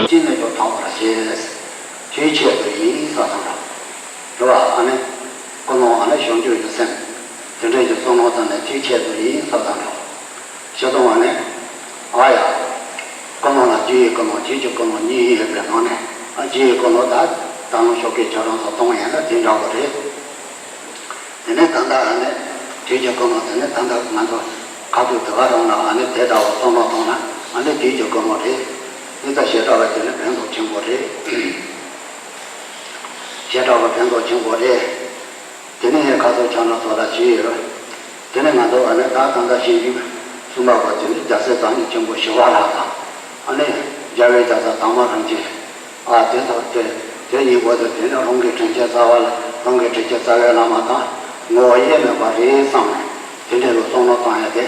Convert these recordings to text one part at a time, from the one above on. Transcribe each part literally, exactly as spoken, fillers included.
ཅི་ནས་ཀྱང་དང་བར་བྱེད། དེའི་ཆེད་དུ་ཡིན་ས་དང་འདྲ། རེད་བ། ཨ་ནི། ཀུན་སློང་ཨ་ནི་བྱང་ཆུབ་ཀྱི་སེམས། དེ་འདྲ་ཞིག་བསམ་བློ་བཏང་ནས་དེའི་ཆེད་དུ་ཡིན་ས་དང་འདྲ། ཞེས་དང་བ་ནི། ཨ་ཡ། ཀུན་སློང་ལ་རྒྱུ་ཡི་ཀུན་སློང་རྒྱུད་ཀྱི་ཀུན་སློང་གཉིས་ཡོད་པའི་ནང་ནས། ཨ། རྒྱུ་ཡི་ཀུན་སློང་ད་ད་ལམ་ཤོག་གི་ཁྱོད་རང་ཚོ་གཏོང་ཡིན་ན་དེ་འདྲ་བོ་རེད། དེ་ནས་ད་ལྟ་ཨ་ནི་དུས་ཀྱི་ཀུན་སློང་དེ་ནི་ད་ལྟ་ང་ཚོ་ཁ་ཐུག་དེ་ག་རང་ལ་ཨ་ནི་དེ་ལྟ་བུ་བསམ་བློ་བཏང་ན་ཨ་ནི་དུས་ཀྱི་ཀུན་སློང་རེད། དེ་ལྟར་བྱེ་བྲག་པ་དེ་ནི་ཕན་ཐོགས་ཆེན་པོ་རེད། བྱེ་བྲག་པ་ཕན་ཐོགས་ཆེན་པོ་རེད། དེ་ནས་ཁ་སང་ཁྱེད་རང་ཚོ་ལ་བྱས་ཡོད། དེ་ནས་ང་ཚོ་ཨ་ནི་ད་ད་ལྟ་ཞིབ་འཇུག་གསུམ་པ་བ་དེ་ནི་རྒྱལ་སྲས་བདག་ཉིད་ཆེན་པོ་ཞི་བ་ལྷ་དང་། ཨ་ནི་རྒྱལ་བའི་རྒྱལ་ཚབ་དར་མ་རིན་ཆེན། ཨ། དེ་དག་དེ་དེ་ཉིན་པོ་དེ་དེ་ནི་རང་གི་དྲིན་ཅན་རྩ་བ་ལ་རང་གི་དྲིན་ཅན་རྩ་བའི་བླ་མ་དང་ངོ་བོ་དབྱེར་མེད་པ་རེད་བསམ་ནས་དེ་འདྲའི་ལོ་བསམ་བློ་བཏང་ཡ་དེ།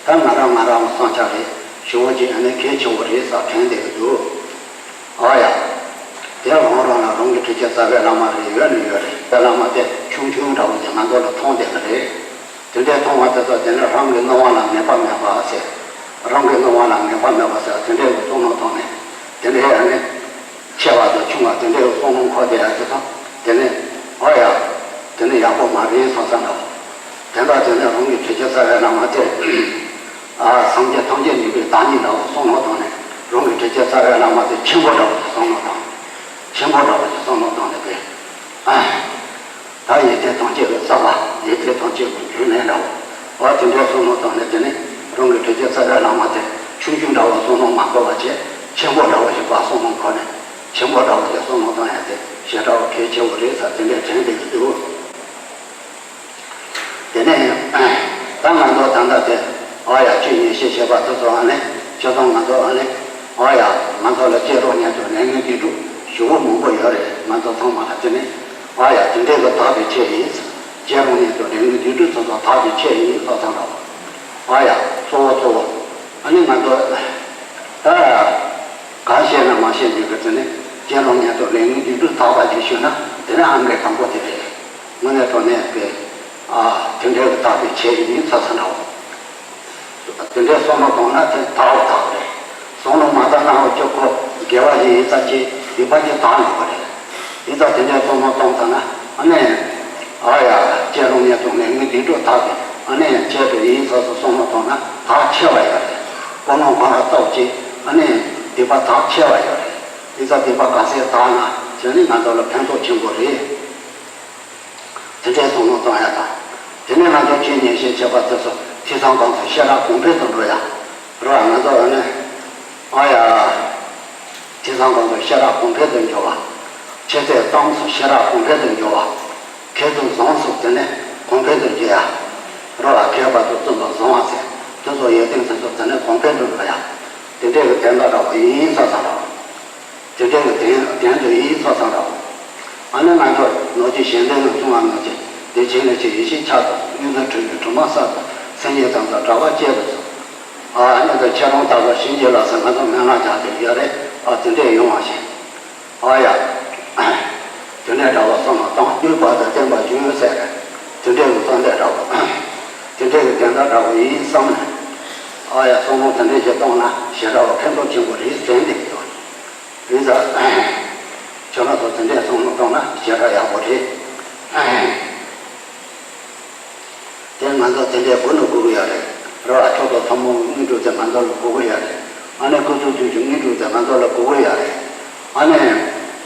ད་ང་རང་ང་རང་བསམ་འཆར་རེད། ཞེ་པོ་ཅིག་ཨ་ནི་གལ་ཆེ་བོ་རེད་བསམ་དྲན་བསྡད་ཀྱི་འདུག། ཨ་ཡ། དེ་རང་རང་ལ་རང་གི་དྲིན་ཅན་རྩ་བའི་བླ་མ་རེ་ཡོད་ནི་ཡོད་རེད། རྩ་བའི་བླ་མ་དེ་ཆུང་ཆུང་འདྲ་བོ་ཅིག་ང་ཚོ་ལ་མཐོང་བསྡད་ཀྱི་རེད། དེ་འདྲའི་མཐོང་བ་དེ་ཚོ་དེ་ནི་རང་གི་སྣང་བ་ལ་ངེས་པ་མེད་པ་ཟེར། རང་གི་སྣང་བ་ལ་ངེས་པ་མེད་པ་ཟེར་དེ་འདྲའི་བསམ་བློ་བཏང་ནས་དེ་འདྲའི་ཨ་ནི། ཆེ་བ་དང་ཆུང་བ་དེ་འདྲའི་བསམ་བློ་འཁོར་བསྡད་ཡ་དེ་དང་དེ་ནི། ཨོ་ཡ། དེ་ནི་ཡག་པོ་མ་རེད་བསམ་བསམ་འདྲ་བོ། དེ་འདྲ་དེ་ནི་རང་གི་དྲིན་ཅན་རྩ་བའི་བླ་མ་དེ། ཨ། སངས་རྒྱས་ཐམས་ཅད་མཉེས་པའི་བདག་ཉིད་འདྲ་བོ་བསམ་བློ་བཏང་ནས་རང་གི་དྲིན་ཅན་རྩ་བའི་བླ་མ་དེ་ཆེན་པོ་འདྲ་བོ་ཞིག་བསམ་བློ་བཏང་། ཆེན་པོ་འདྲ་བོ་ཞིག་བསམ་བློ་བཏང་ནས་དེ། ཨ། ད་ཡོན་ཏན་ཐམས་ཅད་ཀྱི་རྩ་བ། ཡོན་ཏན་ཐམས་ཅད་ཀྱི་རྒྱུ་ལས་འདྲ་བོ། ཨ། དེ་འདྲའི་བསམ་བློ་བཏང་ནས་དེ་ནི་རང་གི་དྲིན་ཅན་རྩ་བའི་བླ་མ་དེ་ཆུང་ཆུང་འདྲ་བོ་བསམ་བློ་མ་འཁོར་བ་བྱས་ཆེན་པོ་འདྲ་བོ་ཞིག་བསམ་བློ་འཁོར་ནས་ཆེན་པོ་འདྲ་བོ་ཞིག་བསམ་བློ་བཏང་ཡ་དེ་ཞེ་དྲག་གལ་ཆེ་བོ་རེད་ཟེར་དེ་འདྲའི་དྲན་བསྡད་ཀྱི་འདུག། དེ་ནས་ད་ང་ཚོ་ད་ལྟ་དེ་ཨ་ཡ་ཆོས་ཉན་ཤེས་བྱེད་པ་དེ་ཚོ་ཨ་ནི་ཁྱེད་ཚོ་ང་ཚོ་ཨ་ནི་ཨ་ཡ་ང་ཚོ་ལ་བཅས་རོགས་ཉན་ཐུབ་ལས་ངན་དགེ་སྒྲུབ་ཞུ་བོ་མང་པོ་ཡོད་རེད། ང་ཚོ་ཚང་མ་ལ་དེ་ནས་ཨ་ཡ་དེ་འདྲའི་གི་དག་པའི་ཆེད་ཡིན། སྐྱེ་རུང་ནས་དུ་ལས་ངན་སྡིག་སྒྲིབ་ཚོགས་དང་དག་པའི་ཆེད་ཡིན་ལྷག་བསམ་ར་བ། ཨ་ཡ། གཙོ་བོ་གཙོ་བོ། ཨ་ནི་ང་ཚོ་ད་གང་བཤད་ན་མ་བཤད་འདུག་གི་ཚེ་ནི། སྐྱེ་རུང་ནས་དུ་ལས་ངན་སྡིག་སྒྲིབ་དག་པ་ཞིག་ཞུས་ན་དེ་ནི་ཨ་མའི་དང་པོ་དེ་རེད། དངོས་གནས་དྲང་གནས་པའི་ཨ་དེ་འདྲའི་དག་པའི་ཆེད་ཡིན་ལྷག་བསམ་ར་བ། དེ་འདྲའི་བསམ་བློ་བཏང་ན་དེ་དག་པ་དག་པ་རེད། བསམ་བློ་མ་བཏང་ན་འོ་ཅོག་ཁོ་དགེ་བ་ཞིག་ཡིན་ཙང་ཅིག་སྡིག་པ་ཅིག་དག་འགྲོ་གི་རེད། ཡིན་ཙང་དེ་འདྲའི་བསམ་བློ་བཏང་ཙང་ན་ཨ་ནི། ཨ་ཡ། སྐྱེ་རུང་ནས་དུ་ལས་ངན་སྡིག་སྒྲིབ་དག་པའི་ཨ་ནི་ཆེད་དུ་ཡིན་ཙང་སོ་བསམ་བློ་བཏང་ན་དག་ཆེ་བ་ཡོད་རེད། ཀུན་སློང་གང་ལ་སྟོབས་ཀྱིས་ཨ་ནི་སྡིག་པ་དག་ཆེ་བ་ཡོད་རེད། ཡིན་ཙང་སྡིག་པ་ག་ཚད་དག་ན་དེ་ནི་ང་ཚོ་ལ་ཕན་ཐོགས་ཆེན་པོ་རེད། དེ་འདྲའི་བསམ་བློ་གཏོང་ཡ་དང་། དེ་ནས་ང་ཚོ་ཆོས་ཉན་བཤད་བྱེད་པ་དེ་ཚོ་དུས་སང་གང་ཚོ་ཤེས་རབ་གོང་འཕེལ་དུ་འགྲོ་ཡ། རོ་ང་ཚོ་ཨ་ནི། ཨ་ཡ། དུས་སང་གང་ཚོ་ཤེས་རབ་གོང་འཕེལ་དུ་འགྲོ་བ། ཆོས་ཚད་གཙང་སོ་ཤེས་རབ་གོང་འཕེལ་དུ་འགྲོ་བ། མཁས་བཙུན་བཟང་སོ་དེ་ནས་གོང་འཕེལ་དུ་འགྲོ་ཡ། རོ་ལ་མཁས་པ་དང་བཙུན་པ་བཟང་བ་ཟེར་དེ་ཚོ་ཡོན་ཏན་དེ་ཚོ་དེ་ནས་གོང་འཕེལ་དུ་འགྲོ་ཡ། དེ་འདྲའི་གི་དོན་དག་འདྲ་བོ་ཡིན་ས་ས་ར། དེ་འདྲའི་གི་དོན་དོན་དུ་ཡིད་ཚོགས་ཙམ་ར། ཨ་ནི་ང་ཚོ་ནོར་གྱི་གཞན་དོན་ལ་བསྲུང་བ་ནོར་གྱི་བདེ་ཆེན་ལས་ཆེ་ཡེ་ཤེས་ཆགས་སོ་སོ་གཡུལ་ས་འཁྲུལ་པའི་གྲུབ་མ་བསགས་སོ་སེམས་ཉིད་དམ་དང་འདྲ་བ་སྐྱེས་སོ་སོ། ཨ་ནི་ད་ཁྱེད་རང་ལྟ་བུ་གཞན་གྱི་ལ་ས་ང་ཚོ་སྨོན་ལམ་རྒྱག་དེ་ཡོད་རེད། ཨ་དེ་འདྲས་ཡོང་བ་ཞིག་ཨ་ཡ། དེ་ནས་འདྲ་བ་བསམ་བློ་བཏང་དུས་བར་དུ་བསྟན་པ་བཞུགས་ཟེར། དེ་འདྲས་ཀྱི་བསམ་པ་འདྲ་བ། དེ་འདྲས་ཀྱི་དོན་དག་འདྲ་བ་ཡིན་བསམ་ནས། ཨ་ཡ་བསམ་བློ་དེ་འདྲས་ཞིག་བཏང་ན་ཞེ་དྲག་པ་ཕན་ཐོགས་ཆེན་པོ་རེད་དྲན་བསྡད་ཀྱི་ཡོད། རེད་ད། ཁྱོད་རང་ཚོ་དེ་འདྲས་བསམ་བློ་བཏང་ན་ཞེ་དྲག་ཡག་པོ་རེད། དེ་ང་ཚོ་དེ་འདྲས་དགོས་ནི་དགོས་ཀྱི་ཡོད་རེད། རེད་བ། ཕྱོགས་གཏོགས་ཐུན་མོང་དངོས་གྲུབ་དེ་ང་ཚོ་ལ་དགོས་ཀྱི་ཡོད་རེད། ཨ་ནི་སྐུ་གསུང་ཐུགས་ཀྱི་དངོས་གྲུབ་དེ་ང་ཚོ་ལ་དགོས་ཀྱི་ཡོད་རེད། ཨ་ནི།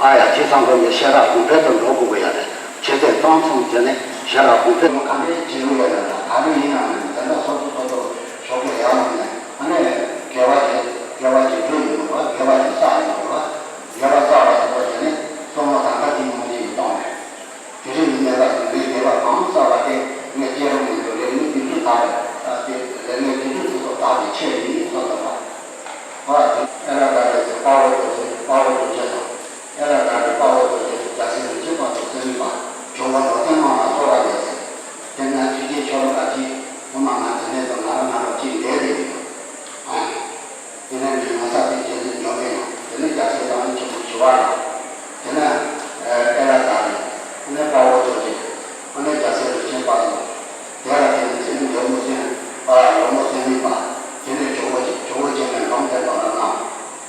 ཨ་ཡ་ཁྱེད་ཚང་ཁོ་མོའི་ཤེས་རབ་གོང་འཕེལ་དུ་འགྲོ་དགོས་ཀྱི་ཡོད་རེད། ཁྱེད་ཚོས་གཏམ་གསུམ་དེ་ནི་ཤེས་རབ་གོང་འཕེལ་གང་འདྲའི་བྱེད་དགོས་ཡོད་རེད་ལ་ག་རེ་ཡིན་ནའང་དེ་འདྲ་སོ་སོ་སོ་སོ་ཞོགས་ཀས་ཡར་ལངས་ནས་ཨ་ནི་དགེ་བ་དེ་དགེ་བ་དེ་སྒྲུབ་ཡོང་དགོས་པ་དགེ་བ་དེ་བསགས་ཡོང་དགོས་པ་དགེ་བ་བསགས་པ་ཟེར་བ་དེ་ནི་བསམ་བློ་གང་ག་དེ་མང་ཆེ་ཡིན་གཏོང་རེད། དེ་རིང་ནི་གནས་སྐབས་སུ་ངས་དགེ་བ་གང་བསགས་པ་དེ་ངས་སྐྱེ་རུང་ནས་དུ་ལས་ངན་སྡིག་སྒྲིབ་དག་པའི་ཨ་དེ་ལས་ངན་སྡིག་སྒྲིབ་དེ་ཚོ་དག་པའི་ཆེད་ཡིན་སོགས་དང་བ། ཨ་དེ་ཨེ་ར་ད་རེ་ཚེ་དཔའ་བོ་རྡོ་རྗེ་དཔའ་བོ་རྡོ་རྗེ་དང་ཨེ་ར་ད་རེ་དཔའ་བོ་རྡོ་རྗེ་དང་རྒྱལ་སྲས་རིན་ཆེན་དཔལ་དུ་བརྩོན་པ་ཇོ་བོ་ལོ་ཏན་མང་ལ་གསོལ་བ་འདེབས་ཟེར། དེ་ན་ཐུགས་རྗེ་ཆོ་རོ་ག་ཅི་ངོ་མ་ང་དེ་ནས་དང་ང་རང་ང་རང་ཅི་འདས་དེ་ཡིན། དེ་ནས་ངའི་ངོ་ཚ་དེ་རྗེ་བཙུན་འཇམ་དཔལ་དབྱངས། དེ་ནས་རྒྱལ་སྲས་བླ་མ་ཆེན་པོ་ཞི་བ་ལྷ། དེ་ནས་ཨེ་ར་ད་རེ། དེ་ནས་དཔའ་བོ་རྡོ་རྗེ། དེ་ནས་རྒྱལ་སྲས་རིན་ཆེན་དཔལ་གསུམ། དེ་ལ་དེ་ནས་དེ་ནས་ཇོ་མོ་སེམས་དཔའ་ཇོ་མོ་སེམས་མེད་པ། དེ་ནས་ཇོ་བོ་རྗེ་ཇོ་བོ་རྗེ་མོས་ལམ་སྟོན་པ་ལ་གནང་།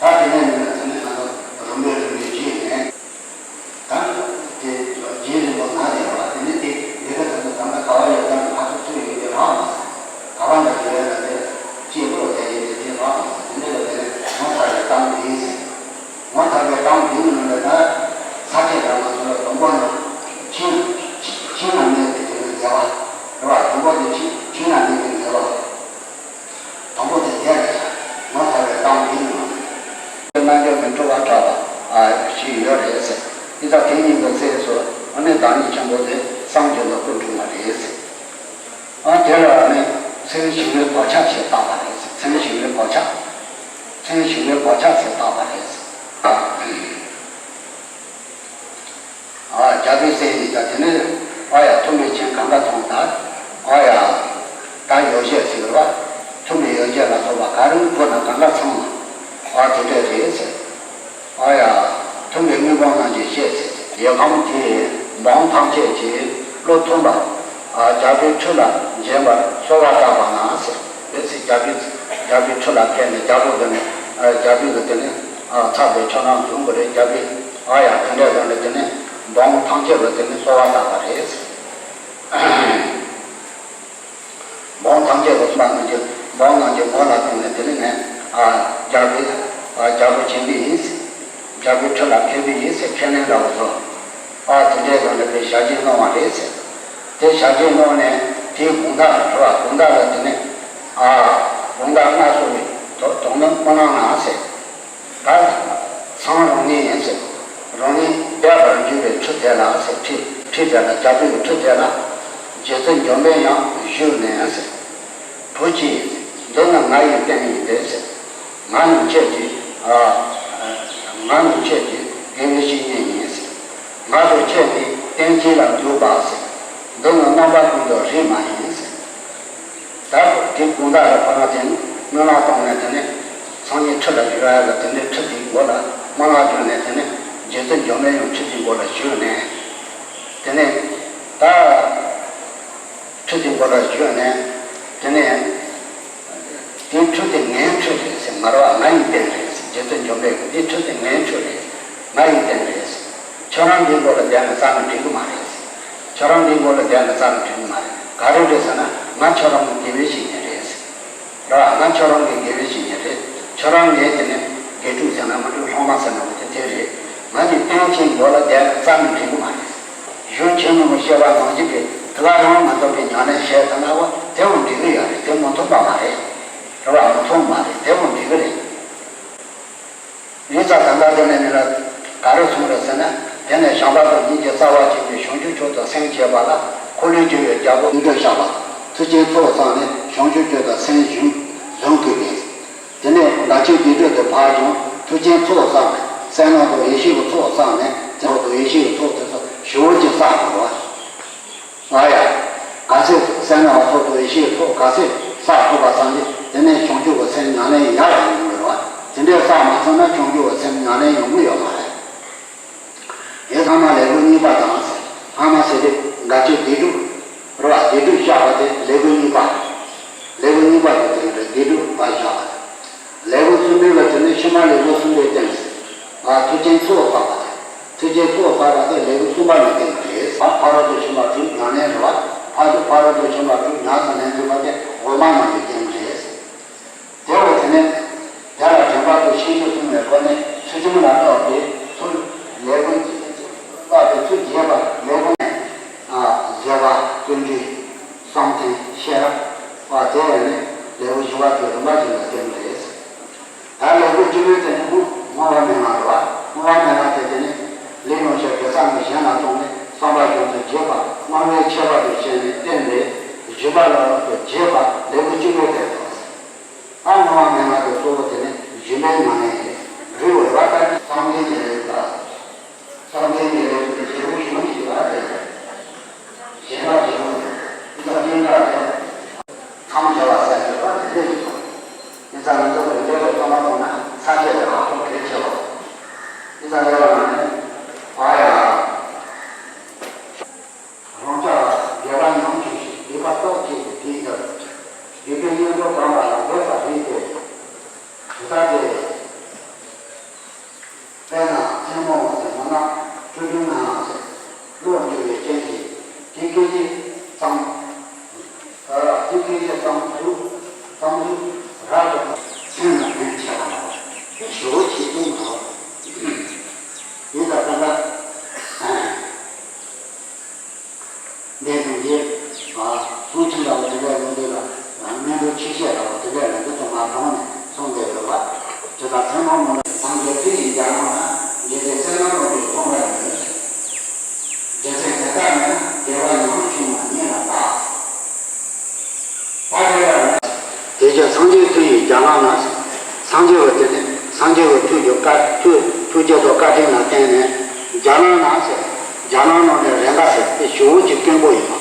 ད་དེ་ནས་ནི་དེ་ནས་ང་ཚོ་རིམ་པས་རིམ་པས་བྱས་ནས། ད་དེ་རྗེ་རིན་པོ་ང་དེ་བ་དེ་ནི་དེ་ལས་ཀ་དེ་ཚོ་ད་ལྟ་ག་བ་ཡོད་ཙང་ཕར་ཚུར་ཚུར་ཡོད་དེ་རག་མ་སོང་། ག་བ་ན་ཡོད་ན་དེ་སྐྱེས་ལོ་དེ་ཡིན་དེ་དེ་རག་མ་སོང་། དེ་འདྲ་ཡོད་དེ་ནི་ངོ་ཚ་བའི་གཏམ་དེ་ཡིན་ཟེར། ངོ་ཚ་བའི་གཏམ་དེ་ཡིན་ནི་ད་ས་སྐྱ་བྲག་སྔ་ཚོ་ལ་དང་པོ་ན་ཁྱིམ་ཁྱིམ་ན་གནས་དེ་དེ་ནི་དགེ་བ་རེད་བ། དང་པོ་དེ་ཁྱིམ་ཁྱིམ་ན་གནས་དེ་དགེ་བ། དང་པོ་དེ་དེ་རེད། ངོ་ཚ་བའི་གཏམ་དེ་ཡིན་ནོ། རྣལ་འབྱོར་གྱི་སྤྲོ་བ་དྲག་པ་ཞིག་ཡོད་རེད་ཟེར། འདི་དག་དེ་ཉིད་དུ་གསལ་སོ། ཨ་ནི་བདག་ཉིད་ཆེན་པོ་དེ་སངས་རྒྱས་ལ་སྐུ་འཁྲུངས་པ་རེད་ཟེར། ཨ་དེ་ལ་ཨ་ནི་ཚེ་རིང་ཞི་བའི་གོ་ཆ་ཞེས་བཏགས་པ་རེད་ཟེར། ཚེ་རིང་ཞི་བའི་གོ་ཆ། ཚེ་རིང་ཞི་བའི་གོ་ཆ་ཞེས་བཏགས་པ་རེད་ཟེར། ཨ་རྒྱལ་པོའི་སྲས་ཡིན་ད་དེ་ནས་ཨ་ཡ་ཐུབ་པའི་ཆེན་གང་ག་མཐོང་ད། ཨ་ཡ་ད་ཡོ་བྱད་ཟེར་བ། ཐུབ་པའི་ཡོ་བྱད་ལ་སོགས་པ་ག་རེ་དགོས་ན་གང་ག་ཚང་མ་ཨ་དེ་འདྲས་རེད་ཟེར། ཨ་ཡ་ཐུབ་པའི་དངོས་པོ་རྣམས་ཀྱི་བཤད་ཟེར། ཡོད་ཁམས་དེས་འབངས་ཐམས་ཅད་ཀྱི་བློ་མཐུན་པ་ཨ་རྒྱལ་པོའི་ཁྲི་ལ་འབྱོན་པར་གསོལ་བ་བཏབ་པ་ན་ཟེར། དེ་ཚེ་རྒྱལ་པོའི་རྒྱལ་པོའི་ཁྲི་ལ་བསྐྱལ་ནས་རྒྱལ་པོ་དེ་ནས་ཨ་རྒྱལ་པོའི་གི་དེ་ནས་ཨ་ཚབ་པའི་ཆོས་རྣམས་འཛོམས་པ་རེད། རྒྱལ་པོས་ཨ་ཡ་དེ་འདྲའི་ལམ་ནས་དེ་ནས་འབངས་ཐམས་ཅད་ལ་དེ་ནས་གསོལ་བ་བཏབ་པ་རེད། འབངས་ཐམས་ཅད་ལ་གསུངས་པ་རྣམས་ཀྱིས་འབངས་རྣམས་ཀྱི་ངོ་ལ་གཏུགས་ནས་དེ་ནས་ངས་ཨ་རྒྱལ་པོའི་ཨ་རྒྱལ་པོ་བྱེད་འདི་ཡིན་ཟེར། རྒྱལ་པོའི་ཁྲི་ལ་ཕེབས་འདི་ཡིན་ཟེར་ཁས་ལེན་འདྲ་བོ་བཟོ། ཨ་དེ་འདྲའི་ལམ་ནས་པའི་ཞལ་བཞེས་གནང་བ་རེད་ཟེར། དེ་ཞལ་བཞེས་གནང་ནས་དེའི་དགོང་དག་ལ་རེད་བ། དགོང་དག་ལ་དེ་ནས་ཨ་དགོང་དག་མངའ་གསོལ་བའི་དོ་དོགས་སྣང་སྨོན་ལམ་གནང་ཟེར། ད་སང་རང་ཉིད་ཡིན་ཟེར། རང་ཉིད་འདས་པར་འགྱུར་བའི་ཁྲི་དེ་ལ་ཟེར། ཁྲི་ཁྲི་དེ་ལ་རྒྱལ་པོའི་ཁྲི་དེ་ལ་རྗེ་བཙུན་འཇམ་དཔལ་དབྱངས་བཞུགས་ནས་ཟེར། བུ་གཅིག་འདི་ནི་ང་ཡི་རྟེན་ཡིན་ཏེ་ཟེར། ང་ནི་ཁྱེད་ཀྱི་ཨ་ང་ནི་ཁྱེད་ཀྱི་དགེ་བའི་བཤེས་གཉེན་ཡིན་ཟེར། ང་དང་ཁྱེད་ནི་རྟེན་གཅིག་ལ་འདུག་པ་ཟེར། དེ་ནི་རྣམ་པ་ཀུན་ཏུ་རིག་མ་ཡིན་ཟེར། ད་དེ་ཀུན་བརྟགས་ལ་ཕར་དེ་ནི་སྨོན་ལམ་བཏང་ནས་དེ་ནས་སངས་རྒྱས་ཁྲི་ལ་བཞུགས་ཡ་ལ་དེ་འདྲའི་ཁྲི་དེའི་མགོ་ལ་སྨོན་ལམ་བརྒྱབ་ནས་དེ་ནས་རྗེ་བཙུན་འཇམ་དཔལ་དབྱངས་ཁྲི་དེའི་མགོ་ལ་བཞུགས་ནས་དེ་ནས་ད། ཁྲི་དེའི་མགོ་ལ་བཞུགས་ནས། དེ་ནས། དེའི་ཁྲི་དེ་ངའི་ཁྲི་རེད་ཟེར། ང་རང་ང་ཡི་རྟེན་རེད་ཟེར། རྗེ་བཙུན་འཇམ་དཔལ་དབྱངས་འདིའི་ཁྲི་དེ་ངའི་ཁྲི་རེད། ང་ཡི་རྟེན་རེད་ཟེར། ཁྱོད་རང་འདིའི་མགོ་ལ་བསྡད་ནས་རྩྭ་ནས་འགྲིག་གི་མ་རེད་ཟེར། ཁྱོད་རང་འདིའི་མགོ་ལ་བསྡད་ནས་རྩྭ་ནས་འགྲིག་གི་མ་རེད། ག་རེ་རེད་ཟེར་ན་ང་ཁྱོད་རང་གི་དགེ་བའི་བཤེས་གཉེན་རེད་ཟེར། ར་ང་ཁྱོད་རང་གི་དགེ་བའི་བཤེས་གཉེན་རེད། ཁྱོད་རང་ངའི་དེ་ནས་དགེ་ཕྲུག་ཟེར་ན་མི་འགྲིག་སློབ་མ་ཟེར་ན་མི་འགྲིག་དེ་རེད། ང་གི་རྟེན་ཆེན་མགོ་ལ་བསྡད་ནས་རྩྭ་ནས་འགྲིག་གི་མ་རེད། གཞུང་ཆེན་མོའི་བཤད་པ་ནང་བཞིན་གྱི་དེ་ག་རང་མ་གཏོགས་པའི་ཉམས་ལེན་བྱས་ཐུབ་ན་བ་དེ་འོང་འགྲིག་གི་ཡོད་རེད། དེ་མ་ཐུབ་པ་མ་རེད། རེད་བ། མ་ཐུབ་མ་རེད། དེ་འོང་འགྲིག་གི་རེད། ཡིན་ཙང་ད་ལྟ་དེ་ནས་མི་ལ་ག་རེ་གསུངས་རེད་ཟེར་ན། དེ་ནས་བྱམས་པ་དང་སྙིང་རྗེ་རྩ་བ་ཆེན་པོས་བྱང་ཆུབ་མཆོག་ཏུ་སེམས་བསྐྱེད་པ་ལ་འཁོར་ལོས་སྒྱུར་བའི་རྒྱལ་པོ་ཀུན་འདུས་བཤགས་པ་དང་ཐུགས་ཆེན་ཚོགས་བསགས་ནས་བྱང་ཆུབ་མཆོག་ཏུ་སེམས་བཟུང་བཟུང་དགོས་པས། དེ་ནས་དགའ་ཆོས་སྡིག་སྒྲིབ་དེ་ཕར་བྱུང་ཐུགས་ཆེན་ཚོགས་བསགས་ནས་སེམས་ནང་དུ་ཡེ་ཤེས་ཀྱི་ཚོགས་བསགས་ནས་ཚོགས་དུ་ཡེ་ཤེས་ཀྱི་ཚོགས་དེ་ཚོ་ཞེ་པོ་ཅིག་བསགས་དགོས་པ། ཨ་ཡ། ག་ཚོད་སེམས་ནང་ཚོགས་དུ་ཡེ་ཤེས་ཀྱི་ཚོགས་ག་ཚོད་བསགས་ཐུབ་པ་ཙམ་གྱིས་དེ་ནས་བྱང་ཆུབ་ཀྱི་སེམས་ཉམས་ལེན་ཡག་ཡང་ཡོང་གི་རེད་བ། དེ་འདྲས་བསགས་མ་ཚར་ན་བྱང་ཆུབ་ཀྱི་སེམས་ཉམས་ལེན་ཡོང་གི་ཡོད་མ་རེད། དེ་ཚང་མ་ལེའུ་གཉིས་པ་དང་། ལྷག་མ་ཟེར་དུས་དགའ་ཆོས་སྡིག་སྒྲིབ་རེད་བ། སྡིག་སྒྲིབ་བཤགས་པ་དེ་ལེའུ་གཉིས་པ། ལེའུ་གཉིས་པ་དེ་དེ་རེད། སྡིག་སྒྲིབ་པ་བཤགས་པ་དེ། ལེའུ་གསུམ་པའི་ལ་དེ་ནི་ཕྱི་མ་ལེའུ་གསུམ་པའི་སྟེང་། ཨ། ཐུགས་ཆེན་ཚོགས་བསགས་པ་དེ། ཐུགས་ཆེན་ཚོགས་བསགས་པ་དེ་ལེའུ་གསུམ་པ་ལ་སྟེང་རེད། ཕ་ཕ་རོལ་ཏུ་ཕྱིན་པ་དྲུག་ཉམས་ལེན་རེད་བ། ཕ་ཕ་རོལ་ཏུ་ཕྱིན་པ་དྲུག་ཉམས་སུ་ལེན་དགོས་པ་དེ་འོག་མ་ནང་གི་སྟེང་རེད། དེ་བས་དེ་ནས་དེ་ལ་དྲན་པ་དང་ཤེས་རྒྱུད་གསུམ་ལས་སྒོ་ནས་ཚུལ་ཁྲིམས་ལ་བརྟགས་པའི་ཚུལ་ལས་ཀུན་བརྟགས་པའི་ཚུལ་རྒྱས་པ་ལས་ཀུན་ནས་བཟོད་པ་ཀུན་འདུས་བསམ་གཏན་ཤེས་རབ་པ་དེ་ཡང་ནི་ལེའུ་བཞི་པ་དེ་རིམ་པ་བཞིན་ལ་བསྟན་པ་རེད། ད་ལེའུ་བཅུ་པའི་དེ་ནི་བསྔོ་བ་སྨོན་ལམ་རེད་བ། བསྔོ་བ་སྨོན་ལམ་དེ་དེ་ནི་ལས་རྣམ་གཞན་དགེ་རྩ་ནི་གཞན་ལ་གཏོང་ནས་བསམ་པ་གཞན་དུ་བརྗེད་པ་སྨོན་ལམ་ཁྱད་པར་དུ་བྱས་ནས་བསྟན་པའི་བཞི་པ་ལ་བརྗེད་པ་ལེའུ་བཅུ་པའི་དེ་རེད། ཨ་ནི་བསྔོ་བ་སྨོན་ལམ་གྱི་གཙོ་བོ་དེ་ནི་སྦྱིན་པའི་ཉམས་ལེན་རེད། རེད་བ། ད་བསམ་གཏན་གྱི་ལས་ལ། བསམ་གཏན་གྱི་ལས་ཀྱི་རྒྱལ་པོ་ཞེ་པོ་ཞིག་ལ་རེད། གཞན་པ་ཞེ་པོ་རེད། ད་སྙན་གྲགས་རེད། མཚམས་སྦྱར་བ་ཟེར་གྱི་རེད་བ། དེ་འདྲས་ཞིག་སོང་། ཡིན་ཙང་ང་ཚོ་གི་འདས་པའི་བསམ་བློ་གཏོང་ན་ས་སྐྱ་དེ་ཧ་གོ་གལ་ཆེ་བ། ཡིན་ཙང་ལས་ལ་ང་ནི། ཨ་ཡ། རང་ཅག་དགེ་བ་ཉམས་ཆུང་ཞིང་སྡིག་པ་སྟོབས་ཆེ་བའི་དེའི་ཕྱིར། སྡིག་པའི་གཉེན་པོ་གང་ལ་ཡང་འབད་པ་རེད་དེ། དེ་ལྟ་སྟེ། དཔེར་ན་མཚན་མོ་ཟེར་མོ་ན་ཀྲུ་ཀྲུ་ན་ཟེར་གློག་འགྱུ་བའི་རྐྱེན་གྱིས་དེ་སྐད་ཅེས་གཙང་། ཨ། དེ་སྐད་ཅེས་གཙང་གཙུག་གཙང་གཙུག་རབ་ཏུ་མཚན་ལ་ཕན་ཆེ་བ་ལ་ཞེ་པོ་ཆེ་གསུངས་སོ། ཡིན་ད་ལྟ་ན། འདས་དོན་གྱི། ཨ། གསུང་ཆེན་འདྲ་བོ་དེ་འདྲའི་ལུང་འདི་ལ། སྔོན་འགྲོ་ཆོས་བཤད་འདྲ་བོ་དེ་འདྲའི་ལ་འདི་ཚོ་མ་གཏོང་ནས་གསུངས་བསྡད་ཡོད་པ། དེ་དག་ཚད་མ་མ་ལ་སངས་རྒྱས་ཁྲི་ཡི་རྒྱ་ནག་ན་རྗེ་བཙུན་བསོད་ནམས་རྡོ་རྗེ་མཐོང་བ་ཡིན། རྗེ་བཙུན་དེ་དག་ནི་དགེ་བ་ཉམ་ཆུང་བ་ཉིད་ལ་བལྟ། ད་དེ་ལ་ནི། དེ་ཕྱིར་སངས་རྒྱས་ཁྲི་ཡི་རྒྱ་ནག་ན། སངས་རྒྱས་པ་དེ་ནི་སངས་རྒྱས་པའི་ཐུགས་ཀྱི་བཀའ་ཐུགས་ཐུགས་བསྐྱེད་དང་བཀའ་དྲིན་ལ་བརྟེན་ནས་རྒྱ་ནག་ན་ཟེར། རྒྱ་ནག་ནང་ནས་རེ་འགའ་ཟེར་དེ་ཞེ་པོ་ཅིག་དཀོན་པོ་ཡིན་པ།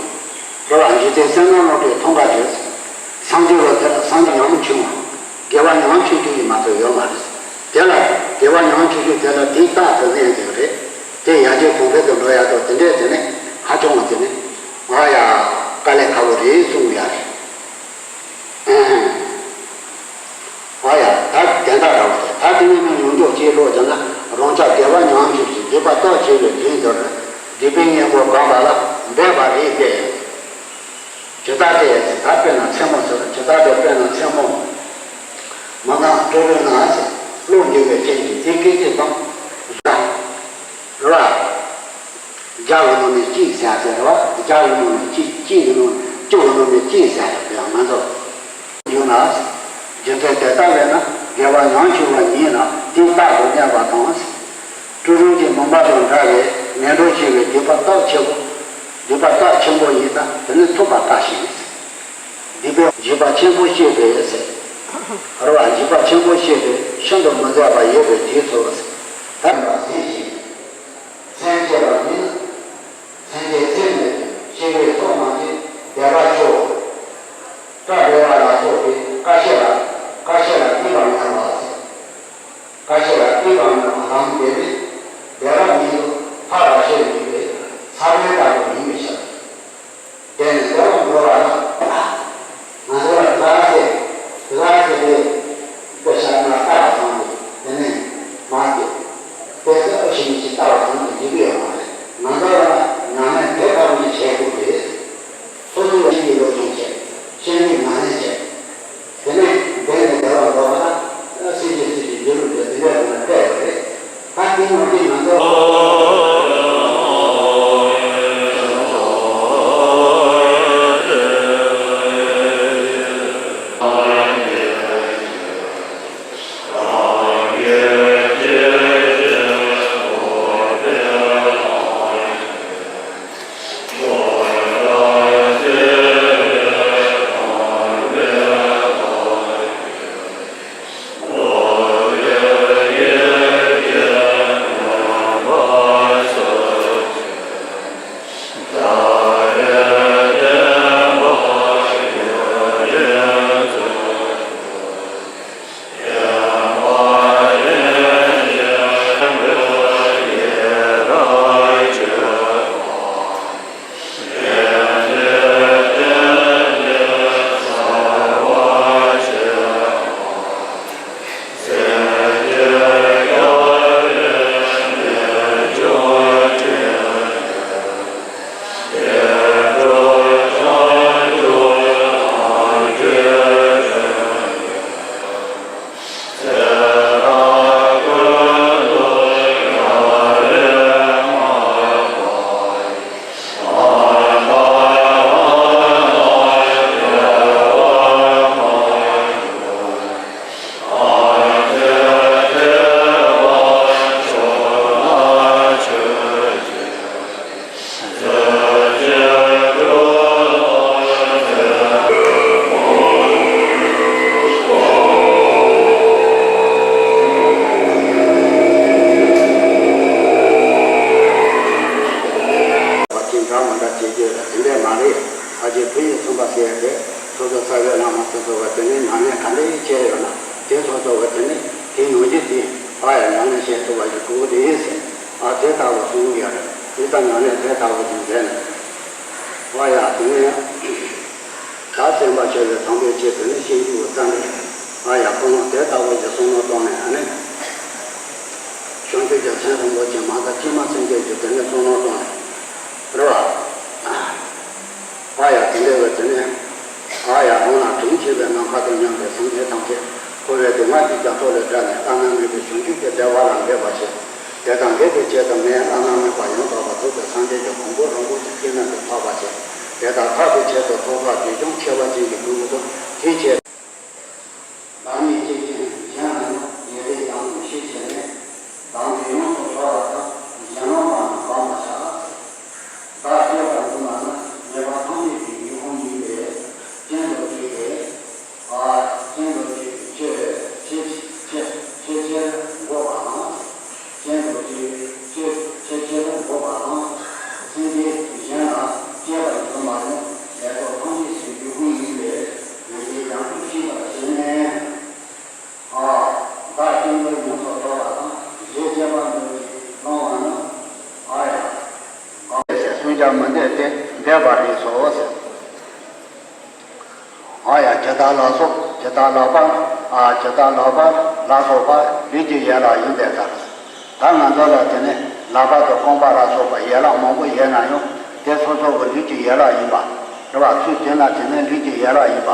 རེད་བ། རྗེ་བཙུན་བསོད་ནམས་རྡོ་རྗེ་མཐོང་ག་བྱོས། སངས་རྒྱས་པ་དེ་ལ་སངས་རྒྱས་ཉམ་ཆུང་བ། དགེ་བ་ཉམ་ཆུང་ཆུང་ཡིན་མ་གཏོགས་ཡོད་མ་རེད། དེ་ལ་དགེ་བ་ཉམ་ཆུང་ཆུང་དེ་ལ་དེ་རྟག་ཏུ་གནས་འདུག་རེད། དེ་ཡར་རྒྱས་གོང་འཕེལ་དུ་འགྲོ་ཡག་ཏུ་དེ་འདྲས་དེ་ནས་ཧ་ཅང་བ་དེ་ནས་ང་ཡ་དཀའ་ལས་ཁག་པོ་རེད་གསུངས་ཡ་རེད། ཨ་ཡ། ད་དེ་འདྲ་ར་བ་དེ་ད་དེ་ནས་ནི་ཡོངས་རྫོགས་ཅེས་ལོག་ཀྱང་ན་རང་ཅག་དགེ་བ་ཉམ་ཆུང་ཞིང་སྡིག་པ་སྟོབས་ཆེ་བའི་དོན་དུ་སྡིག་པའི་གཉེན་པོ་གང་ལ་ལ་འབད་པ་རེད་དེ། ཇི་ལྟར་དེ་ད་དཔེར་ན་མཚན་མོ་ཟེར། ཇི་ལྟར་དེ་དཔེར་ན་མཚན་མོ། མ་ན་ཀྲོ་རོ་ན་ཟེར་གློག་འགྱུ་བའི་རྐྱེན་གྱིས་དེ་སྐད་ཅེས་དང་། རེད་བ། བརྒྱ་གི་ནང་ནས་གཅིག་ཟེར་ཟེར་བ། བརྒྱ་གི་ནང་ནས་གཅིག་གཅིག་གི་ནང་ནས་བཅུ་གི་ནང་ནས་གཅིག་ཟེར་ཟེར་བ་ང་ཚོ། ཡོད་ན། རྒྱུ་མཚན་དེ་ལྟ་བས་ན་དགེ་བ་ཉམ་ཆུང་བ་ཉིད་ལ་དེ་རྟག་ཏུ་གནས་པ་དང་། ཀྲུ་རོན་གྱི་མུན་པ་དང་འདྲ་བའི་ངན་འགྲོར་སྐྱེ་བའི་སྡིག་པ་སྟོབས་ཆེན་པོ། སྡིག་པ་སྟོབས་ཆེན་པོ་ཡིན་ན་དེ་ནི་ཐུབ་པ་ལྟ་ཞིང་། སྡིག་པའི་འཇིགས་པ་ཆེན་པོ་སྐྱེས་པས་ཟེར། རེད་བ། འཇིགས་པ་ཆེན་པོ་སྐྱེས་པས་ཤིན་ཏུ་མི་བཟད་པ་ཡོད་པའི་དུས་སུ་ཟེར། ད་ལྟ་ཟེར་ཞིང་། སེམས་བསྐྱེད་པ་ནི། སེམས་བསྐྱེད་ཚད་མེད་དུ་སྐྱེ་བོའི་ཚོགས་ དེ་དང་ནི་ཨ་ཧམ་དེ་ནི་བདེ་བ་ཉིད་དུ་ཕར་ར་ཤེས་ནུས་པའི་ས་བོན་ལྟ་བུ་ཡིན་པའི་ཕྱིར། དེ་ནི་བདེ་བར་འགྲོ་བ་ན་ང་ཚོ་ལ་དེ་ལ་ཟེར་དེ་ལ་ཟེར་དེ་དེ་ཤ་ན་ལྟ་བ་ཙམ་གྱིས་དེ་ནི་མ་སྐྱེས། དེ་ཚོ་ཨ་ཤི་མི་ཤི་ལྟ་བ་ཙམ་གྱིས་འགྲིག་གི་ཡོད་མ་རེད། ང་ཚོ་ལ་ཉམས་ལེན་དེ་ལྟ་བུ་ཞིག་བྱེད་དགོས་རེད། སོ་སོའི་ཤེས་ཀྱི་སློབ་སྦྱོང་བྱེད། ཤེས་ཀྱི་ཉམས་ལེན་བྱེད། དེ་ནས་དེ་ནས་བདེ་བར་འགྲོ་བ་ན་སྲིད་ཞི་སྲིད་ཞི་འགྱུར་འགྱུར་དེ་འདྲ་ཡོང་ན་འདྲ་ཡོད་རེད། ད་དེ་ནང་བཞིན་ང་ཚོ། བ་ཅིག་འདྲ་མི་འདྲ་བྱེད་རྒྱུ་ལ་དེ་འདྲས་མ་རེད། ཨ་ཅེ་ཕུ་ཡིས་གསུངས་པ་ཟེར་ཏེ་སོ་སོ་རྩ་བའི་བླ་མ་སོ་སོ་བ་དེ་ནས་ཉམས་ལེན་ག་འདྲས་བྱས་ཡོད་ན་དེ་སོ་སོ་བ་དེ་ནས་དེའི་ནང་བཞིན་དེ་ཨ་ཡ་ཉམས་ལེན་བྱེད་ཐུབ་པ་ཞིག་དགོས་ཀྱི་རེད་ཟེར། ཨ་དེ་ལྟ་བུ་གསུང་གི་ཡོད་རེད། དེ་ལྟར་ཉམས་ལེན་དེ་ལྟ་བུ་ཞིག་མཛད་ནས་ཨ་ཡ་དེ་ནས། ད་སེམས་པ་ཆེ་བའི་དམ་པའི་ཆོས་དེ་ནི་ཤེས་རྒྱུ་བོ་ཙམ་རེད། ང་ཡང་ཁོང་དེ་ལྟ་བུ་ཞིག་བསམ་བློ་བཏང་ནས་ཨ་ནི། བྱང་ཆུབ་ཀྱི་སེམས་རིན་པོ་ཆེ་མ་གཏོགས་ཕྱི་མ་སེམས་བསྐྱེད་ཀྱི་དེ་ནི་བསམ་བློ་བཏང་ནས། རེད་བ། ཨ་ཡ་དེ་འདྲ་བའི་དེ་ནི། ཨ་ཡ་རང་ལ་དྲིན་ཆེ་བའི་ནམ་མཁའ་དང་མཉམ་པའི་སེམས་ཅན་ཐམས་ཅད་འཁོར་བའི་སྡུག་བསྔལ་གྱི་རྒྱ་མཚོ་ལས་བསྒྲལ་ནས་བླ་ན་མེད་པའི་བྱང་ཆུབ་ཀྱི་བདེ་བ་ལ་འགོད་པར་བྱེད། དེ་དང་འགལ་བའི་ཆེད་དུ་ངས་བླ་ན་མེད་པ་ཡང་དག་པར་རྫོགས་པའི་སངས་རྒྱས་ཀྱི་གོ་འཕང་རིན་པོ་ཆེ་ཁྱེད་རྣམས་ཀྱིས་ཐོབ་པར་བྱེད། དེ་དག་ཐོབ་པའི་ཆེད་དུ་ཐོག་ཁ་བདེ་སྐྱོང་ཆེ་བ་ཅན་གྱི་སྐུ་གཟུགས་དེ་ཆེ། བདག་ཉིད་གཅིག་ཅན་གཞན་ལ་ཡང་ཉེ་སྦས་ཀྱང་ཐུབ་ཤེས་བྱས་ནས། བདག་འཛིན་ཡོངས་སུ་གྲོལ་བ་དང་གཞན་སློང་བ་རྣམས་སྤང་བར་བྱ། བདག་སྐྱེ་བར་འདུག་ན་ནི་ཉེས་པ་ཐམས་ཅད་ཀྱི་འབྲས་བུ་ཡིན་པས་རྐྱེན་དུ་གྱུར་ཏེ། ཨ། རྐྱེན་དུ་གྱུར་ཏེ་ཆེས་ཆེས་ཆེས་ཆེར་འགོག་པ་དང་། རྐྱེན་དུ་གྱུར་ཏེ་ཆེས་ཆེས་ཆེར་འགོག་པ་དང་། སེམས་ཅན་གཞན་ལ་སྐྱེ་བར་འགྱུར་མ་མྱོང་ལས་ཚོགས་ཐམས་ཅད་ཀྱི་འབྲས་བུ་ཡིན་པས་ཡོན་ཏན་ཀྱང་ཐུགས་ཤེས་པར་བྱས་ནས། ཨ། བདག་སྐྱེ་འགྲོ་ཡོངས་སུ་གྲོལ་བ་དང་གཞན་གཅེས་པར་འདོད་ཅིང་སློང་བ་ནི། ཨ་ཡ། ཟེར་གསུང་རྒྱུ་མི་འདོད་དེ་འདོད་པ་རེད་སོ་ཟེར། ཨ་ཡ་ཇི་ལྟར་ལ་སོགས་ཇི་ལྟར་ལགས་པ། ཨ་ཇི་ལྟར་ལགས་པ་ལ་སོགས་པ་ལུས་ཀྱི་ཡན་ལག་ཡིན་པའི་ལྟར། ད་ང་ཚོ་ལ་དེ་ནི་ལག་པ་དང་རྐང་པ་ལ་སོགས་པ་ཡན་ལག་མང་པོ་ཡོད་ན་ཡང་དེ་སོ་སོ་གི་ལུས་ཀྱི་ཡན་ལག་ཡིན་པ། རེད་བ། ཚུལ་དེ་ན་དེ་ནི་ལུས་ཀྱི་ཡན་ལག་ཡིན་པ།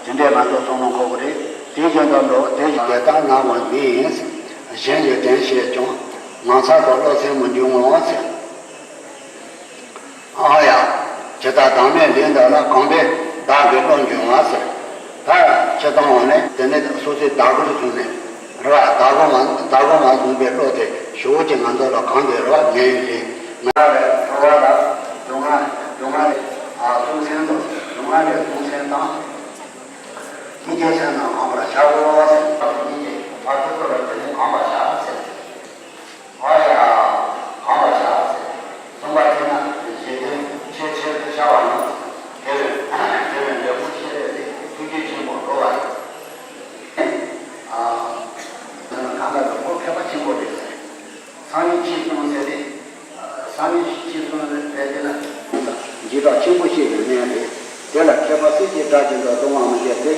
དེ་འདྲས་ང་ཚོ་བསམ་བློ་འཁོར་གི་རེད། དེ་བཞིན་དུ་འགྲོ་དེ་བཞིན་དེ་ལྟར་སྣང་བ་མིན། གཞན་གྱིས་དྲན་ཤེས་ཀྱང་ངན་ཚ་དང་བློ་སེམས་མི་འཇུག་ངོ་ཟེར། ཨ་ཡ། ཇི་ལྟར་བདག་མེད་ལས་འདས་ལ། གང་འབད་བདག་གི་བློ་འཇུག་ངོ་ཟེར། ད་སྤྱིར་བཏང་བ་ནི་དེ་ནི་སོ་སོའི་བདག་པོར་བཟུང་ནས་རེད་བ། བདག་པོ་མ་བདག་པོ་མ་བཟུང་པའི་བློ་དེ་ཞེ་པོ་ཅིག་ང་ཚོ་ལ་གང་དེ་རེད་བ་ངན་ཞིང་ང་ལས་འཁོར་བ་ལ་སྡུག་བསྔལ་སྡུག་བསྔལ་ལས་ཨ་སྲོག་ཤིང་དང་སྡུག་བསྔལ་ལས་སྲོག་ཤིང་དང་། ཀྱེ་ཀྱེ་སེམས་རྣམས་གང་བར་བྱའོ་ཟེར། ཉིད་ཀྱི་བར་དུ་ཁོ་ལ་དེ་ནི་གང་བར་བྱ་ཟེར། ཨ་ཡ། གང་བར་བྱ་ཟེར། གསུངས་པ་དེ་ན་བཞེད་དོན་ཆེས་ཆེར་དུ་ཤར་བ་ནི། དེ་བས་དེ་བས་འབྲས་བུ་ཤེས་རབ་ལས་ཐུགས་རྗེ་ཆེན་པོ་འགྲོ་བ་ཡིན། ཨ། གང་ལ་ལ་ཁོ་མཁས་པ་ཆེན་པོ་རེད། ཨ་ནི་ཤེས་སོང་རེད་དེ་ལ། འཇིགས་སྐྲག་ཆེན་པོ་ཞིག་གི་གནས་རེད། དེ་ལ་མཁས་པ་སུ་ཞིག་དགྲ་བཅོམ་པའི་གདུང་བ་མི་བྱེད་དེ།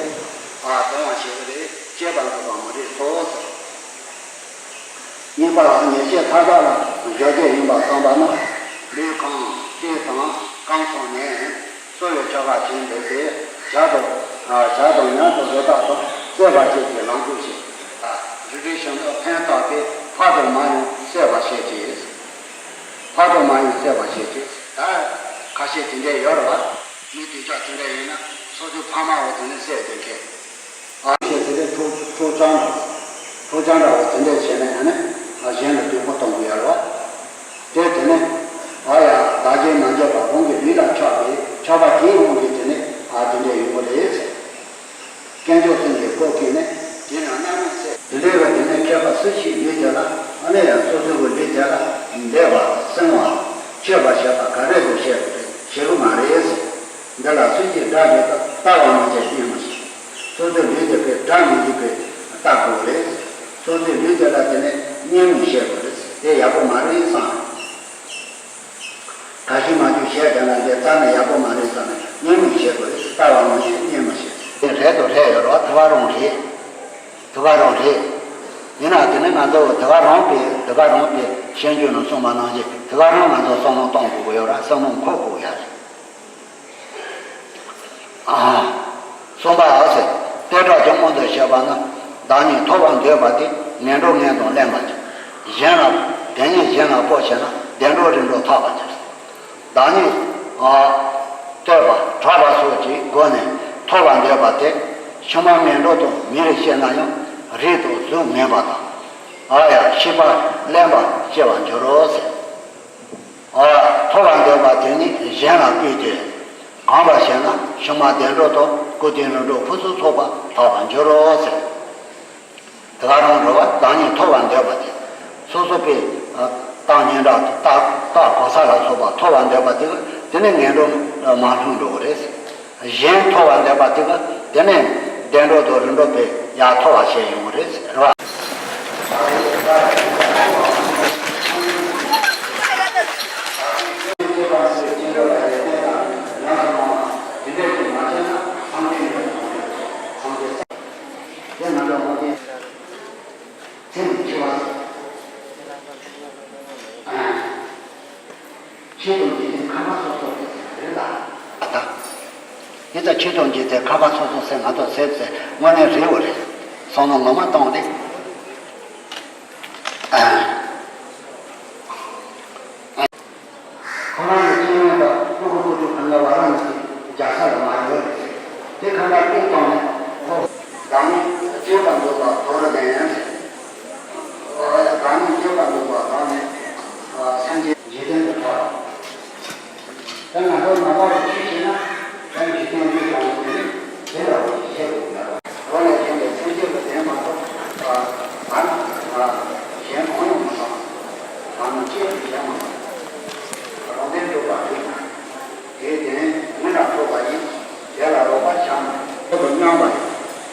ཨ་གདུང་བ་བྱེད་ཀྱི་རེད། བྱེད་པ་འགོག་པ་མ་རེད་སོ། གཉིས་པ་ལ་ཉེས་བྱས་མཐའ་དག་ལ་བཞག་རྒྱུ་ཡིན་པར་བསམ་པ་ན། ལུས་གང་སྐྱེས་དང་གང་སོང་ནས། གསོ་བའི་ཆོ་ག་བྱེད་འདོད་པས་ཇ་དང་། ཇ་དང་ཉ་དང་རི་དྭགས་དང་བསད་པ་བཅས་ཀྱི་ལམ་ཁུར་བྱེད། རེ་རེ་བཞིན་དུ་ཕན་བཏགས་ཏེ་ཕ་དང་མ་ཡང་བསད་པར་བྱེད་ཅིང་། ཕ་དང་མ་ཡང་བསད་པར་བྱེད་ཅིང་། ད་ཁ་ཤས་དེ་འདྲ་ཡོད་རེད་བ། མི་དེ་ཅག་དེ་འདྲ་ཡིན་ན་སོ་སོའི་ཕ་མ་འོ་དེ་ནས་བསད་སྡོད་མཁན། ཨ་ཞེས་ཟེར་ཏེ་ཁྲོ་ཁྲོ་ཆང་ཁྲོ་ཆང་འདྲ་བོ་དེ་འདྲ་བྱས་ནས་ཨ་ནི་ཨ་གཞན་ལ་སྡུག་པོ་གཏོང་གི་ཡོད་རེད་བ། དེ་དེ་ནས་ཨ་ཡ་བདག་གིས་མ་འཇོག་པ་རང་གི་ལུས་ལ་ཆགས་པའི་ཆགས་པ་དེའི་དབང་གིས་དེ་ནས་ཨ་དེ་འདྲ་ཡོང་གི་རེད་ཟེར། དཀོན་མཆོག་གསུམ་གྱི་བཀོད་ཀྱིས་ནི་དེ་ཡང་རྣམ་སྨིན་བསལ། དེ་འདྲ་བའི་དེ་ནས་མཁས་པ་སུ་ཞིག་ལུས་དེ་ལ་ཨ་ནི་ཡང་སོ་སོའི་ལུས་དེ་ལ་འདས་པ་སེམས་པ་མཆོད་པ་བྱེད་པ་ག་རེ་དུ་བྱེད་དགོས་རེད་བྱེད་དགོས་མ་རེད་ཟེར། འདི་ལ་སུ་ཞིག་དགྲ་བྱེད་དུ་ལྟ་བ་མ་བྱས་གཉེན་མ་བྱེད། སོ་སོའི་ལུས་དེ་པས་དགྲ་མི་འཇིགས་པས་ལྟ་དགོས་རེད། སོ་སོའི་ལུས་དེ་ལ་དེ་ནས་གཉེན་མི་བྱེད་དགོས་རེད། དེ་ཡག་པོ་མ་རེད་བསམ་རེད། ག་ཞིག་མ་བྱུང་བྱས་དེ་ལ་འདི་རྩ་ནས་ཡག་པོ་མ་རེད་བསམ་ནས་གཉེན་མི་བྱེད་དགོས་རེད། ལྟ་བ་མ་བྱས་གཉེན་མི་བྱེད། དེ་རེད་དོ་རེད་ཡོད་རེད་བ། དེ་ག་རང་རེད། དེ་ག་རང་རེད། ཡིན་ན་དེ་ནི་ང་ཚོ་དེ་ག་རང་པའི་དེ་ག་རང་པའི་ཤེས་འཇོན་ནང་གསུངས་པ་ནང་བཞིན་དེ་ག་རང་ང་ཚོ་བསམ་བློ་གཏོང་དགོས་ཀྱི་ཡོད་རེད། བསམ་བློ་འཁོར་དགོས་ཀྱི་ཡོད་རེད། ཨ། གསུམ་པ་ཨ་ཟེར། དེ་སྐྲག་ཀྱང་མངོན་དུ་བྱས་པ་ན། བདག་ཉིད་ཐོབ་པར་འདོད་པ་དེ་ངན་འགྲོ་ངན་དང་ལེན་པར་འགྱུར། གཞན་ལ་དེ་ཉིད་གཞན་ལ་སྤོ་བྱས་ན་བདེ་འགྲོ་རིམ་གྲོ་ཐོབ་པར་འགྱུར། བདག་ཉིད་ཨ་བསྟོད་པ་གྲགས་པ་སོགས་ཀྱི་སྒོ་ནས་ཐོབ་པར་འདོད་པ་དེ་ཕྱི་མ་ངན་འགྲོ་དང་མིར་སྐྱེས་ན་ཡང་རིགས་དང་གཟུགས་ངན་པ་དང་། ཨ་ཡ་ཤི་བ་གླེན་པ་སྐྱེ་བར་འགྱུར་རོ་ཟེར། ཨ། ཐོབ་པར་འདོད་པ་དེ་ནི་གཞན་ལ་ཕུལ་ཏེ། གང་བ་ཞེ་ན་ཕྱི་མ་བདེ་འགྲོ་དང་སྐུ་དེ་རིམ་གྲོ་ཕུན་སུམ་ཚོགས་པ་ཐོབ་པར་འགྱུར་རོ་ཟེར། དེ་ག་རང་རེད་བ། བདག་ཉིད་ཐོབ་པར་འདོད་པ་དེ། སོ་སོ་པའི་རྟགས་སྙན་གྲགས་རྟགས་རྟགས་གོ་ས་ལ་སོགས་པ་ཐོབ་པར་འདོད་པ་དེ་དེ་ནི་ངན་འགྲོ་མ་ལྷུང་འགྲོ་གི་རེད། གཞན་ཐོབ་པར་འདོད་པ་དེ་ག་དེ་ནས་བདེ་འགྲོ་དང་རིམ་གྲོ་པའི་ཡར་ཐོབ་པ་བྱས་ཡོང་གི་རེད་ཟེར་བ། ཆོས་དང་འཇིག་རྟེན་ཁམས་པ་སོ་སོ་རེད་ཟེར་བ་རེད་ལ། ད་ལྟ། དེ་ལྟར་ཆོས་དང་འཇིག་རྟེན་ཁམས་པ་སོ་སོ་ཟེར་ང་ཚོ་ཟེར་ཟེར་དངོས་གནས་རེད་འོ་རེད། བསམ་བློ་ངོ་མ་བཏང་སྟེ། ཨ། ཁོ་རང་གི་སྤྱི་ཡོངས་དང་སྤུ་གུ་སྤུ་གྲོགས་ཁང་ག་བ་རང་གི་རྒྱལ་ས་ལ་མ་ཡོད་རེད། དེ་ཁང་ག་སྤུས་བཏང་ནས་ཁོ། བདག་ཉིད་སྤྱོད་པར་འདོད་པ་དོར་ལེན། བདག་ཉིད་སྤྱོད་པར་འདོད་པ་དང་ནི་སེམས་ཅན་འཇིག་རྟེན་དུ་ཐོབ། ད་ང་ཚོ་ནང་པ་རུ་ཆོས་བྱས་ན་ད་འཇིག་རྟེན་འདི་དང་དེ་ནི་དེ་ལ་བྱེད་དགོས་པ། རོ་ལས་བྱུང་བའི་སེམས་ཅན་གྱི་དོན་མ་གཏོགས་ང་ནི་གཞན་གང་ཡང་མི་སྲིད། ང་ནི་ཅི་ཡང་གཞན་མ་གཏོགས་རང་དོན་སྒྲུབ་པ་ཡིན། དེའི་དོན་ཉིད་ལ་ཐུག་པ་ཡིན། དེ་ལ་རོགས་པ་བྱ་མི་ཐུབ་པར་སྙམ་པ་ཡིན།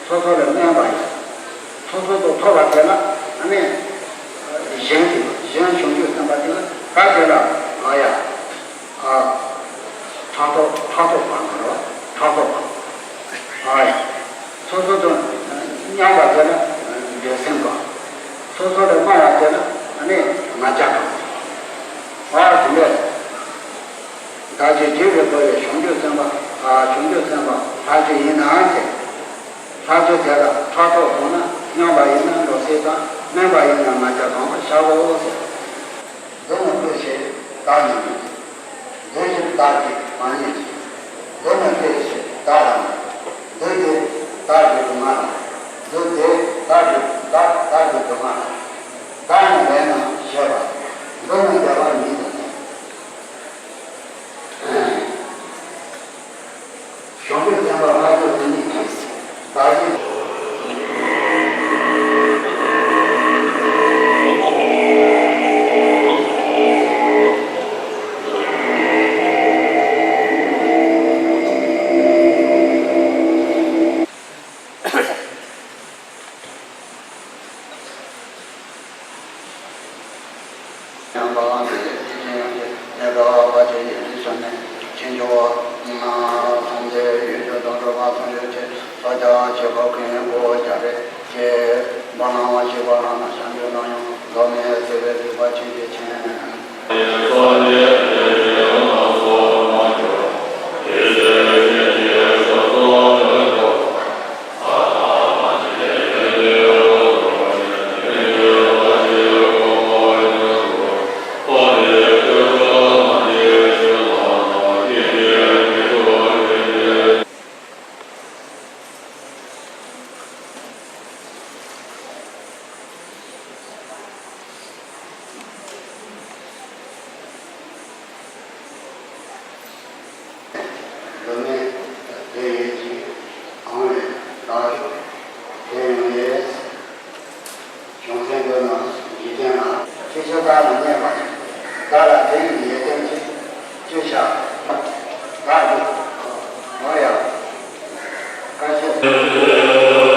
སོ་སོ་ལ་སྨན་པ་ཡིན། སོ་སོ་དང་ཐུག་པ་དེ་ལ་ཨ་ནི་གཞན་གྱི་གཞན་བྱང་ཆུབ་སེམས་དཔའ་དེ་ལ་ད་དེ་ལ་ཨ་ཡ། ཨ། ཕྲག་དོག་ཕྲག་དོག་པ་མ་རེད་བ། ཕྲག་དོག་པ། ཨ་ཡ། སོ་སོ་དང་མཉམ་པ་དེ་ལ་འདོད་སེམས་པ། སོ་སོ་ལས་དམའ་བ་དེ་ལ་ཨ་ནི་ང་རྒྱལ་པ། ཨ་དེ་འདྲས། བདག་གིས་བགྱི་བའི་དགོས་པའི་བྱང་ཆུབ་སེམས་དཔའ། ཨ་བྱང་ཆུབ་སེམས་དཔའ་ལྷ་ཆོས་ཡིན་ནའང་ཟེར། ལྷ་ཆོས་དེ་ལ་ཕྲག་དོག་བྱུང་ན་སྙམ་པ་ཡིན་ན་འགྲོ་སྲིད་དང་། དམན་པ་ཡིན་ན་ང་རྒྱལ་གང་བར་བྱའོ་ཟེར། འདི་ནི་ལྟོས་ཤིག་བདག་ཉིད་མིན། འདི་ཕྱིར་བདག་གིས་མ་ཉིད་ཅིང་། འདི་ནི་ལྟོས་ཤིག་བདག་རང་ཉིད། འདི་དེ་བདག་གི་སྡུག་བསྔལ་ལ། འདི་དེ་བདག་གི་བདག་བདག་གི་སྡུག་བསྔལ་ལ། བདག་ནི་ལེགས་ན་ཞེས་པ། འདི་ནི་བདེ་བ་ཉིད་དུ་གནས། བྱང་ཆུབ་སེམས་དཔའ་ལྷ་ཆོས་འདི་ཉིད་ཀྱིས་བདག་གི། ཡིན་ཟེར་ནས་ཕྱིན་ཆོག་ཐམས་ཅད་ཡུལ་དུས་དང་གྲོགས་པ་ཚང་ཡོད་ཅེས་ས་སྐྱ་ཆེ་ཁོག་གིན་གོ་བརྒྱ་རེ་ཅེས་བ་ལང་བ་ཞིག་བ་ལང་ན་ཤ་འདུས་ན་ཡང་འགག་མེད་ཟེར་བའི་རིག་པ་ཆེན་པོའི་ཆེན། འགྲོ་ནས་དེ་ཡིན་གྱི་ཨང་ལས་ལག་དེ་ཡོང་ཡས། བྱང་སེམས་འདོད་ན་འཇིག་རྟེན་ལ། ཁྱེད་ཆོ་བདག་ལ་བརྙས་པ་ཡིན། བདག་ལ་དེ་ཡི་ཡོན་ཏན་གྱིས་ཅི་བྱ། བདག་གིས་མོ་ཡང་བཀའ་ཆོས།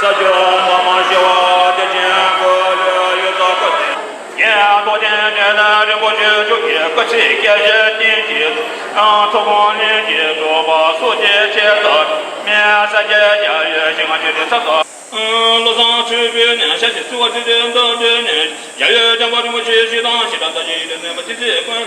ས་ཆེན་ཐ་མ་ཞི་བ་བདེ་ཆེན་ཀོ་ལི་ཡུལ་ས་ཁུ་སིམ། རྒྱན་ཐོག་ཆེན་འདྲེན་ལས་རིན་པོ་ཆེ་མཆོག་གི་སྐུ་ཚེ་བརྒྱ་བཞི་བརྟན་ཅིང་། ཚོགས་དཔོན་ལྷན་ཅིག་གྲུབ་པ་སོགས་ཀྱི་ཆེད་དུ། སྨན་ས་སྐྱའི་རྒྱལ་བའི་ཞིང་ཁམས་ཆེ་འདྲའི་ས་ཐོག་བློ་བཟང་ཆོས་འཕེལ་ནས་ཞལ་གྱི་བསུ་བ་ཆེ་ཆེན་བཏབ་སྟེ་ནས། རྒྱལ་བའི་བསྟན་པ་རིན་པོ་ཆེ་ཞིག་དང་ཞི་དྲག་དར་རྒྱས་ཡུན་དུ་གནས་པ་ཅི་བྱེད་ཀུན།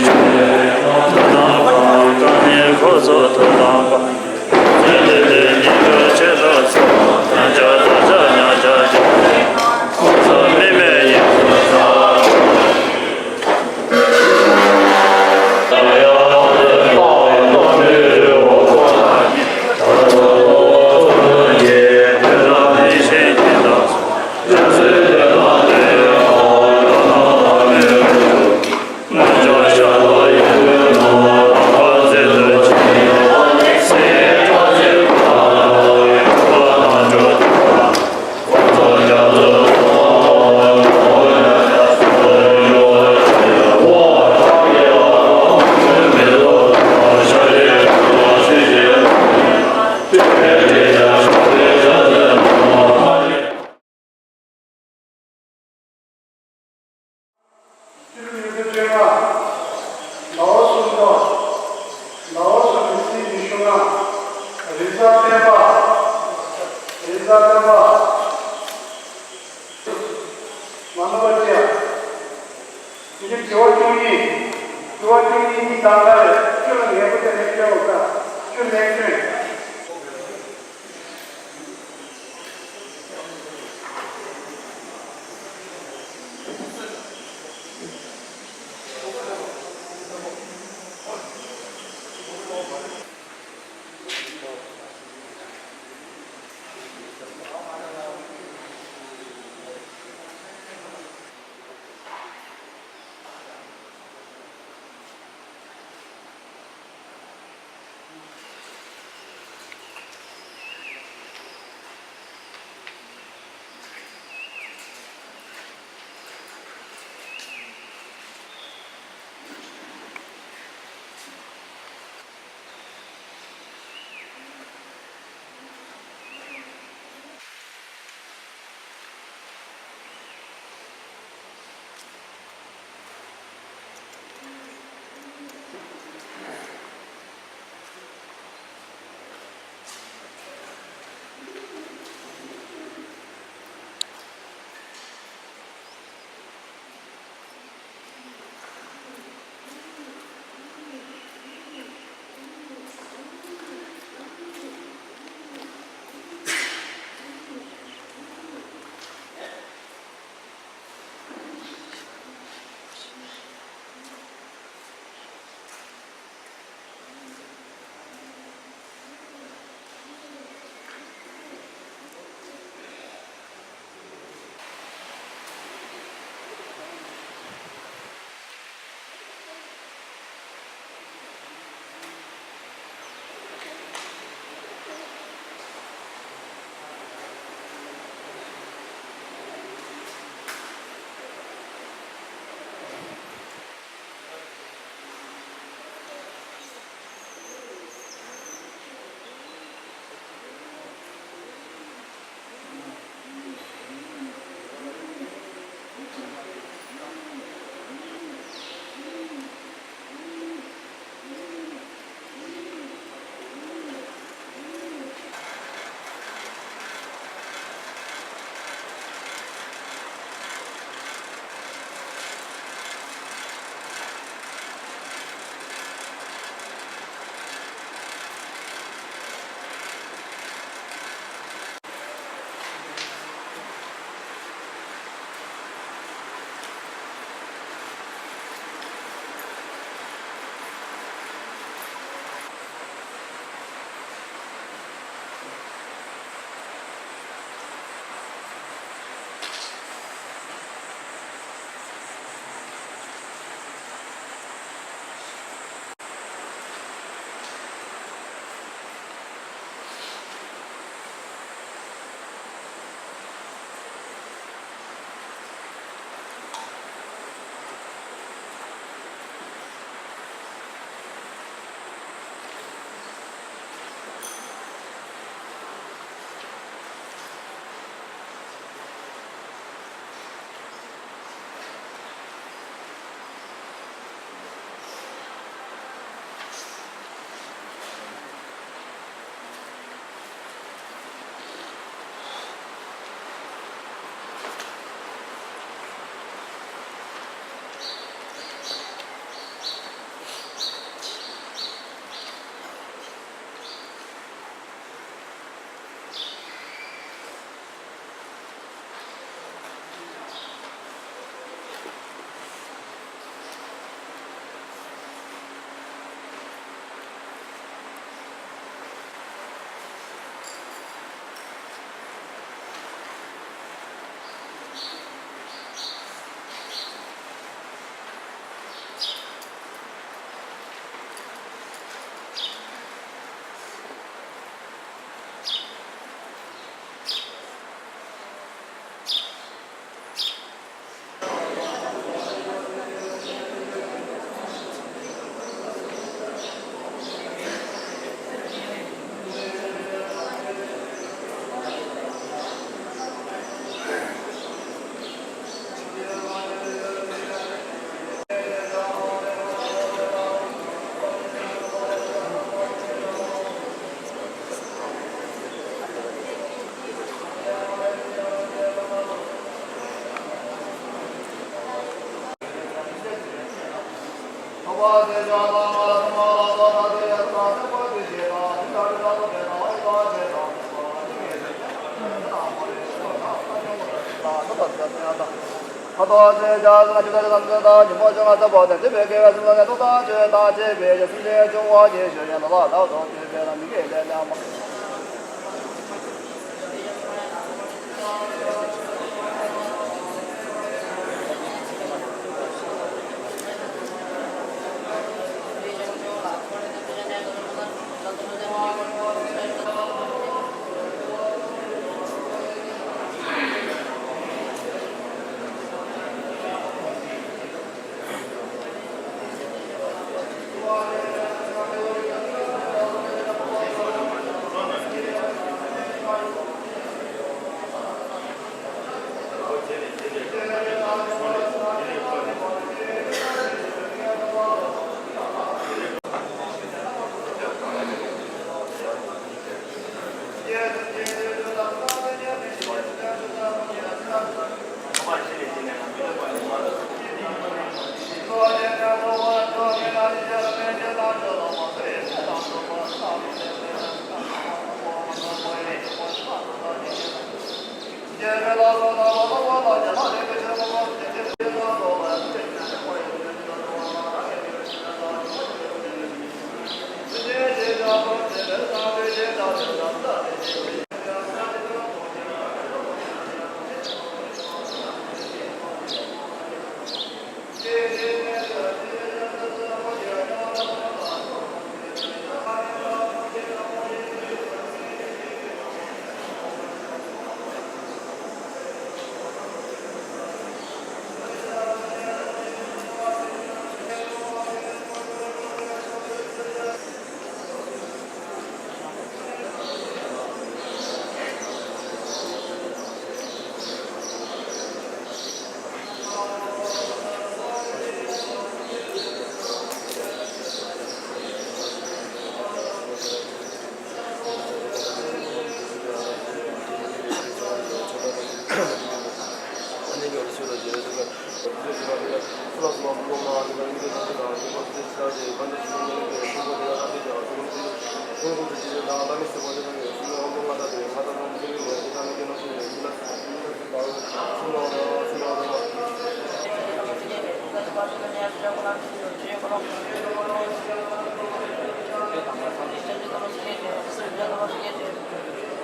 སྤྱི་འཐུས་ཉི་ཤུ་བཅོ་ལྔ། ནའོ་སུན་ཏོ། ནའོ་སུན་ཏོ་སྲིད་ཉི་ཤུ་ལྔ། རིག་གསར་བསྟན་པ། རིག་གསར་བསྟན་པ། མ་ནོར་བ་བྱས། དེ་ནས་དྲི་བ་བཅུ་གཉིས། དྲི་བ་བཅུ་གཉིས་གཉིས་དང་ག་རེ་བཅུ་ལ་ངེས་པ་དེ་ནས་བཅོས་འོག་ད་བཅུ་ལེགས་བཅོས།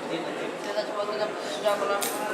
དེ་ལ་ཆུ་བ་ཀུན་ཏམ་ཤ་ཀོ་ལ།